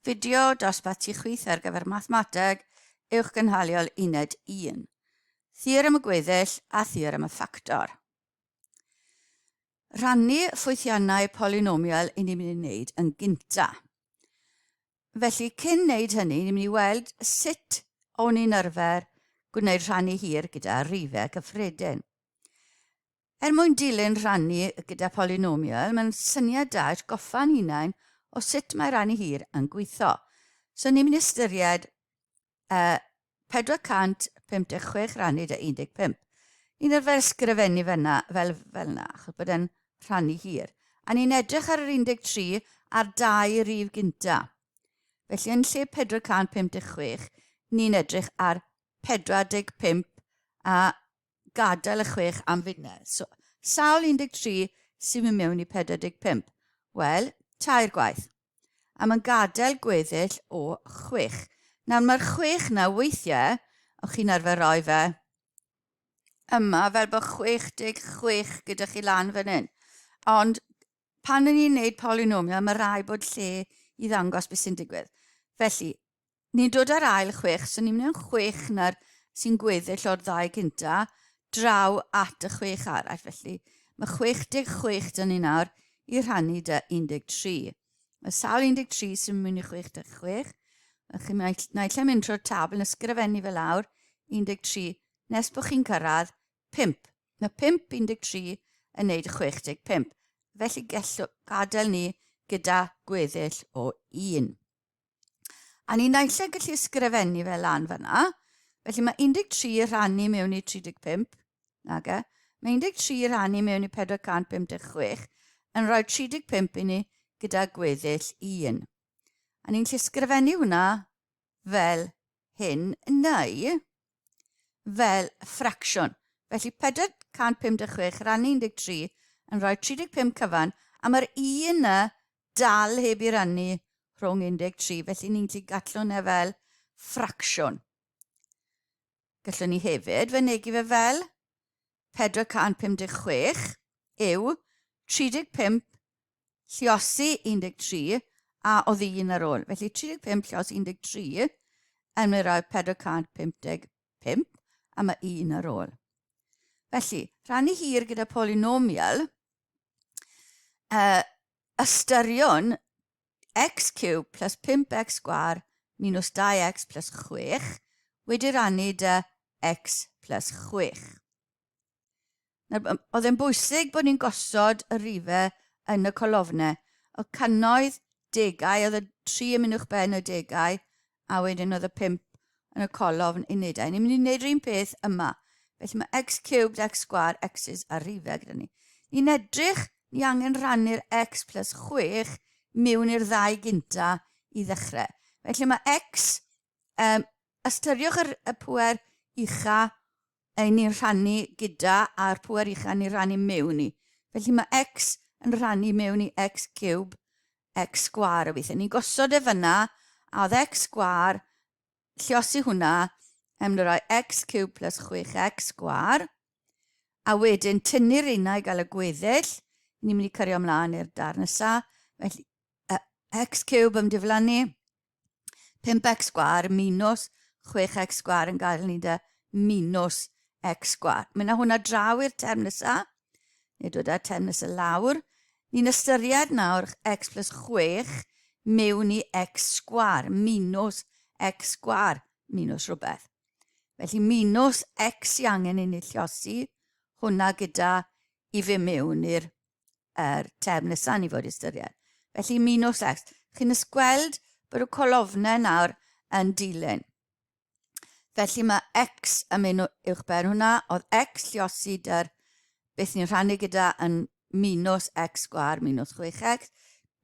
Fideo dosbarth tu chwith ar gyfer Mathemateg Uwchgynhaliol Uned 1. Theorem y gweddill a theorem y ffactor. Rhannu ffwythiannau polynomial i ni'n mynd i wneud yn gynta. Felly, cyn wneud hynny, ni'n mynd i weld sut o'n i'n arfer gwneud rhannu hir gyda rhifau cyffredin. Er mwyn dilyn rhannu gyda polynomial, mae'n syniad da atgoffa'n hunain o sut mae rhannu hir yn gweithio. So ni'n mynd i ystyried uh, 456 rhannu da 15. Ni'n arfer ysgrifennu fyna, fel, fel yna, achos bod e'n rhannu hir. A ni'n edrych ar yr 13 a'r dau rif gynta. Felly yn lle 456, ni'n edrych ar 45 a gadael y chwech am funed. So, sawl 13 sy'n mynd mewn i 45? Wel, tair gwaith. A mae'n gadael gweddill o chwech. Nawr, mae'r chwech na weithiau, o'ch chi'n arfer roi fe yma fel bod 66 gyda chi lan fan hyn. Ond pan ni'n gwneud polynomial, mae rai bod lle i ddangos beth sy'n digwydd. Felly, Ni'n dod ar ail chwech, so ni'n mynd yn chwech na'r sy'n gweddill o'r ddau cynta, draw at y chwech arall. Felly mae 66 dyn ni nawr i rhannu dy 13. Mae sawl 13 sy'n mynd i 66. Chi'n naill ai mynd trwy'r tabl yn ysgrifennu fe lawr 13 nes bod chi'n cyrraedd 5. Mae 5 13 yn neud 65. Felly gallwch gadael ni gyda gweddill o 1. A ni naill ai gallu ysgrifennu fe lan fanna. Felly mae 13 rhannu mewn i 35, nage. Mae 13 rhannu mewn i 456 yn rhoi 35 i ni gyda gweddill 1. A ni'n gallu ysgrifennu hwnna fel hyn neu fel ffracsiwn. Felly 456 rannu 13 yn rhoi 35 cyfan, a mae'r un y dal heb i rannu rhwng 13, felly ni'n gallu gallwn e fel ffracsiwn. Gallwn ni hefyd fynegi fe fel 456 yw 35 lliosi 13 a oedd un ar ôl. Felly 35 lliosi 13 yn mynd rhoi 455 a mae un ar ôl. Felly, rhannu hir gyda polynomial, ystyriwn x cube plus 5x sgwar minus 2x plus 6 wedi rannu dy x plus 6. Nawr, oedd e'n bwysig bod ni'n gosod y rifau yn y colofnau. Y cannoedd, degau, oedd y tri yn mynd uwch ben y degau, a wedyn oedd y pump yn y colofn unedau. Ni'n mynd i wneud yr un peth yma. Felly mae x cubed, x sgwar, x's a rhifau gyda ni. Ni'n edrych, ni angen rhannu'r x plus 6 mewn i'r ddau gynta i ddechrau. Felly mae x, um, ystyriwch yr, y pwer ucha ein ni'n rhannu gyda a'r pwer ucha ni'n rhannu mewn i. Felly mae x yn rhannu mewn i x cube, x sgwar o weithiau. Ni'n gosod e fyna, a oedd x sgwar, lliosi hwnna, em mynd rhoi x cube plus 6x sgwar, a wedyn tynnu'r unau i gael y gweddill. Ni'n mynd i cario ymlaen i'r dar nesaf. Felly, x cube yn diflannu, 5x sgwar minus 6x sgwar yn gael ni dy minus x sgwar. Mynd â hwnna draw i'r term nesa, neu dod â'r term nesa lawr. Ni'n ystyried nawr x plus 6 mewn i x sgwar minus x sgwar minus rhywbeth. Felly minus x i angen i ni lliosi hwnna gyda i fy mewn i'r yr term nesaf ni fod i ystyried. Felly minus x. Chi'n gweld bod y colofnau nawr yn dilyn. Felly mae x yn mynd uwch ben hwnna. Oedd x lliosi dy'r beth ni'n rhannu gyda yn minus x sgwar minus 6x.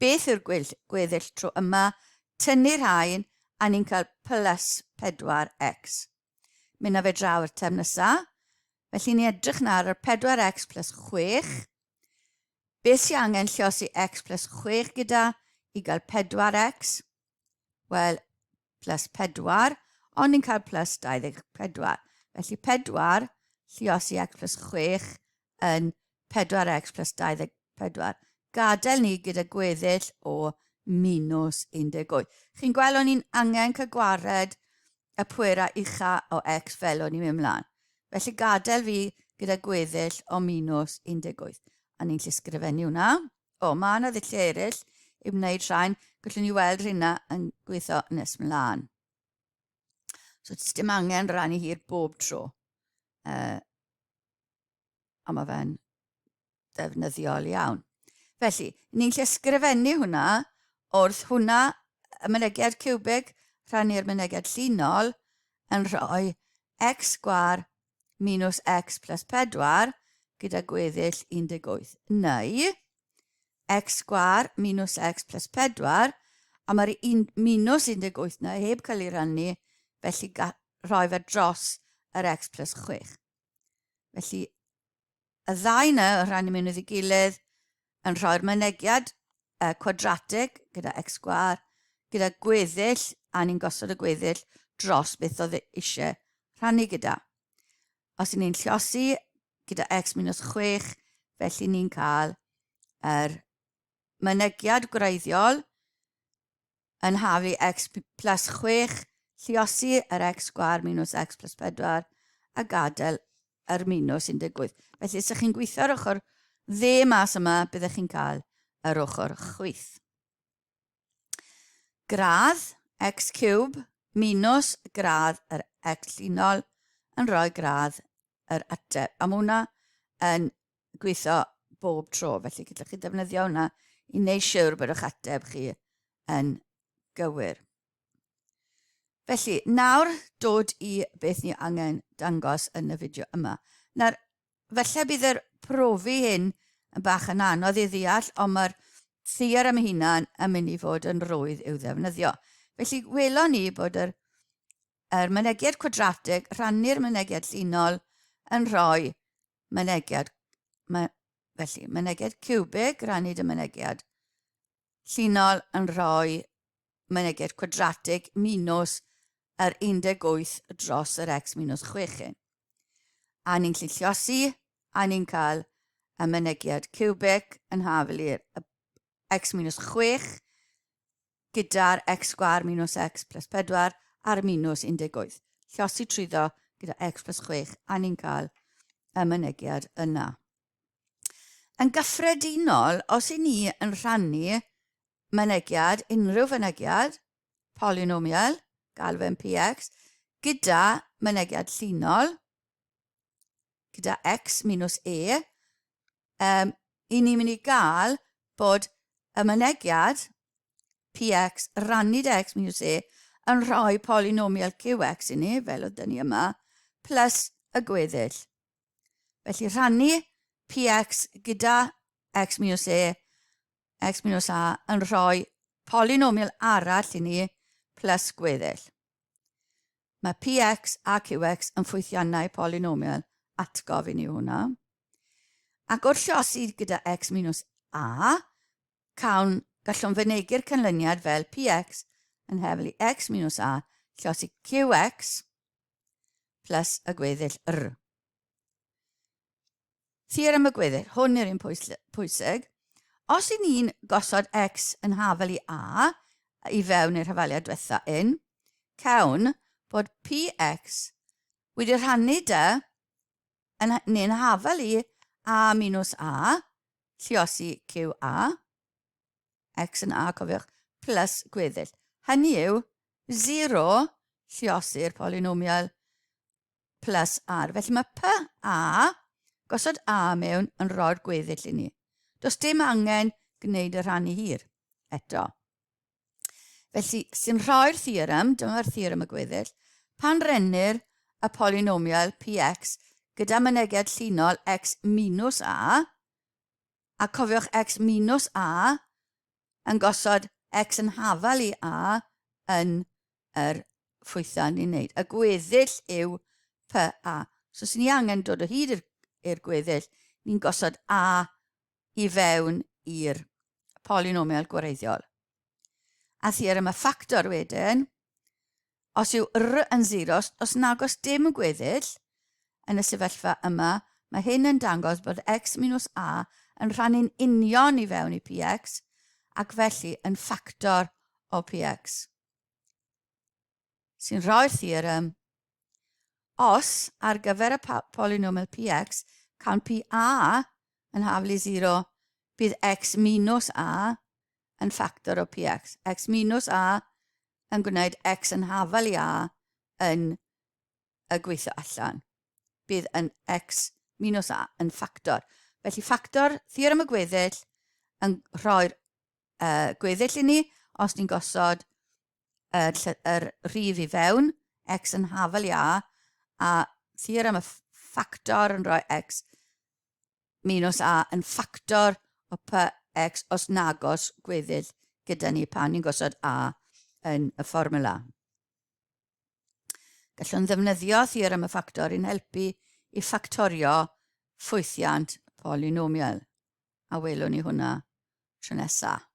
Beth yw'r gweddill tro yma? Tynnu'r rhain a ni'n cael plus 4x. Mynd â fe draw i'r term nesaf. Felly ni edrych nawr ar 4x plus 6. Beth sy'n angen lliosi x plus 6 gyda i gael 4x? Wel, plus 4, ond ni'n cael plus 24. Felly 4 lliosi x plus 6 yn 4x plus 24. Gadael ni gyda gweddill o minus 18. Chi'n gweld o'n i'n angen cael gwared y pwerau ucha o x fel o'n i'n mynd mlaen. Felly gadael fi gyda gweddill o minus 18. A ni'n lle sgrifennu hwnna. O, mae yna ddulliau eraill i wneud rhain. Gallwn ni weld rhywna yn gweithio nes mlaen. So, dim angen rannu hir bob tro. A mae fe'n ddefnyddiol iawn. Felly, ni'n lle sgrifennu hwnna wrth hwnna y mynegiad ciwbig rhannu'r mynegiad llinol yn rhoi x sgwar minus x plus 4 gyda gweddill 18. Neu x sgwar minus x plus 4 a mae'r un, minus 18 na heb cael ei rannu, felly rhoi fe dros yr x plus 6. Felly, y ddau yna yn rhannu mewn iddi gilydd yn rhoi'r mynegiad cwadratig gyda x sgwar, gyda gweddill, a ni'n gosod y gweddill dros beth oedd eisiau rhannu gyda. Os ni'n lliosi gyda x minus 6, felly ni'n cael yr mynegiad gwreiddiol yn haflu x plus 6, lliosi yr x sgwar minus x plus 4 a gadael yr minus 18. Felly, os ydych chi'n gweithio ar ochr dde mas yma, byddech chi'n cael yr ochr chwith. Gradd x cube minus gradd yr x llinol yn rhoi gradd yr ateb. A mae hwnna yn gweithio bob tro, felly gallwch chi ddefnyddio hwnna i wneud siwr bod eich ateb chi yn gywir. Felly, nawr dod i beth ni angen dangos yn y fideo yma. Nawr, felly bydd yr profi hyn yn bach yn anodd i ddeall, ond mae'r theorem ei hunan yn mynd i fod yn rwydd i'w ddefnyddio. Felly, welon ni bod yr, yr mynegiad cwadratig, rhannu'r mynegiad llinol yn rhoi mynegiad, ma, felly, mynegiad ciwbig rannu dy mynegiad llinol yn rhoi mynegiad cwadratig minus yr 18 dros yr x minus 6. A ni'n gallu lliosi, a ni'n cael y mynegiad ciwbig yn hafel i'r x minus 6 gyda'r x sgwâr minus x plus 4 a'r minus 18. Llosi trwyddo gyda x plus 6 a ni'n cael y mynegiad yna. Yn gyffredinol, os i ni yn rhannu mynegiad, unrhyw fynegiad, polynomial, galw fe'n px, gyda mynegiad llinol, gyda x minus e, um, i ni'n mynd i gael bod y mynegiad px rannu dy x minus e yn rhoi polynomial qx i ni, fel oedd dyn ni yma, plus y gweddill. Felly rhannu px gyda x minus e, x minus a yn rhoi polynomial arall i ni plus gweddill. Mae px a qx yn ffwythiannau polynomial, atgof i ni hwnna. Ac wrth llosi gyda x minus a, cawn, gallwn fynegi'r canlyniad fel px yn hefel i x minus a llosi qx plus y gweddill r. Theorem y gweddill, hwn yw'r un pwysig. Os i ni'n gosod x yn hafel i a, i fewn i'r hafaliad diwetha un, cawn bod px wedi rhannu dy yn, neu'n hafal i a minus a, lliosi qa, x yn a, cofiwch, plus gweddill. Hynny yw, 0 lliosi'r polynomial plus r. Felly mae p a, gosod a mewn, yn rhoi'r gweddill i ni. Does dim angen gwneud y rhannu hir eto. Felly, sy'n rhoi'r theorem, dyma'r theorem y gweddill, pan rennir y polynomial px gyda mynegiad llinol x minus a, a cofiwch x minus a yn gosod x yn hafal i a yn yr ffwythan ni'n neud. Y gweddill yw p a. So, os ni angen dod o hyd i'r gweddill, ni'n gosod a i fewn i'r polynomial gwreiddiol. A theorem y ffactor wedyn, os yw r yn 0, os nag oes dim yn gweddill yn y sefyllfa yma, mae hyn yn dangos bod x minus a yn rhannu'n union i fewn i px, ac felly yn ffactor o px. Sy'n rhoi'r theorem os ar gyfer y polynomial px cawn pa yn haflu 0, bydd x minus a yn ffactor o px. X minus a yn gwneud x yn hafal i a yn y gweithio allan. Bydd yn x minus a yn ffactor. Felly ffactor, theorem y gweddill, yn rhoi'r uh, gweddill i ni os ni'n gosod yr, yr rhif i fewn, x yn hafal i a, a theorem y ffactor yn rhoi x minus a yn ffactor o p x os nagos gweddill gyda ni pan ni'n gosod a yn y fformula. Gallwn ddefnyddio theorem y ffactor i'n helpu i ffactorio ffwythiant polynomial. A welwn ni hwnna tro nesaf.